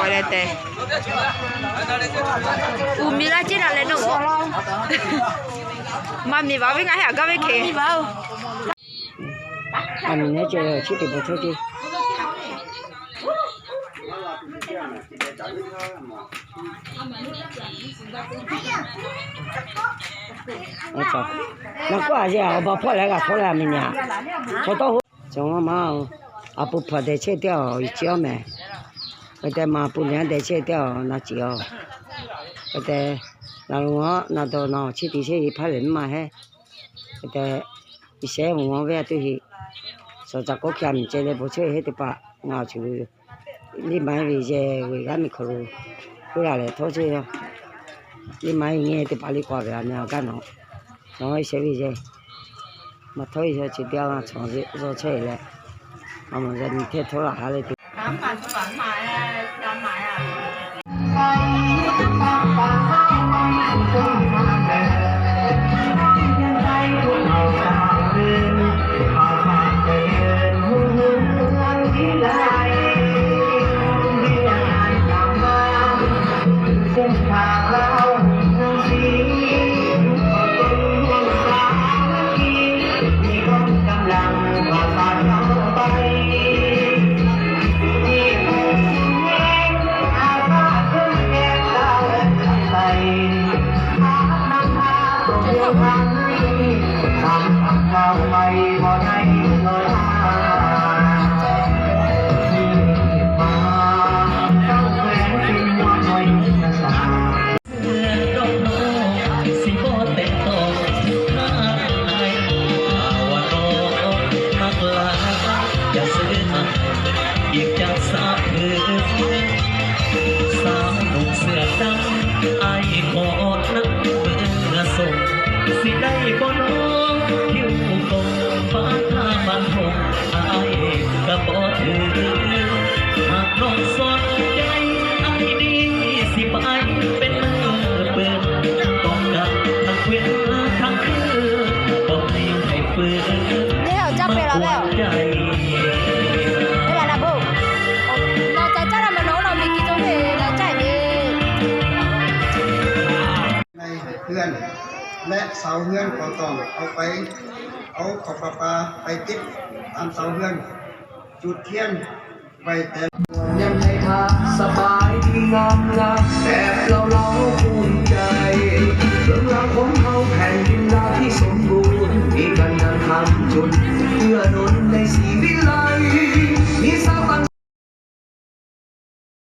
Leh tehꞈ, uˬ miˬ laˇ ceˇ naˍ leh nawˬ, maˇ miˬ vaꞈ ve ngaˬ heˆ aꞈ gaˇ ve hk'e. Aˬ miˬ neˉ ceh chi teˇ bon hto ceˇ. Naˬ k'oˆ a yehˬ awˬ baˬ hpawˇ leh g'a hto leh aˬ miˬ neˉ aꞈ, chaw tawˇ hoˉ cawˬ maˇ maˇ-oˬ. Aˬ pu hpaˍ dehꞈ chehˇ teˇ aˬ, iˉ chi awˬ mehˍ. Ve tehꞈ maˍ pu liꞈ dehꞈ chehˇ teˇ aˬ na ciˍ aˬ. Ve tehꞈ naˬ lo a naˬ dawˬ naˬ chi tiꞈ chehˇ ve hpaˇ lehˬ maˇ heˆ. Ve tehꞈ Iˉsaˍreˍlaˆ mvuhˇ ve a tuˇ heˆ. Suhˍ caꞈ k'oˆ hkiˬ a miˬ ceh leh bon chehˇ heˆ teˇ hpaˍ ngaˬ awˬ ceuˬ liˇ maˇ heˆ ve yehˬ ve g'aˇ miˬ hk'aw lo k'oˆ laˬ leh htawˇ chehˇ yaˇ. Liˇ maˇ heˆ nyi teˇ hpaˍ liˇ k'oˆ ve a meh a gaˇ nawˬ, nawˬ Iˉsaˍreˍlaˆ ve yehˬ maˇ htawˇ ve yaˇ chi teˇ g'aˇ chaw ve zaw chehˇ leh, a mawˬ yaˇ nyi hteˇ htawˇ laˬ ha leh te. Neˇ haiˬ awˬ caˇ peuˬ laˬ ve aˬ. Neˇ laˬ naˬ bon. Nawˬ ca caˇ la ma nawˬ oˇ law miˬ ki co ve laˬ caˇ ve. ในเฮือน และเสาเฮือนของตองเอาไป เอาขอบประปาไปติดตามเสาเฮือน จุดเทียนไว้แต่ ยังไงคะ สบายดีงามงาม แบบเราเราภูมิใจ เรื่องราวของเราแผ่นดินลาวที่สมบูรณ์ มีกันดังคำจุน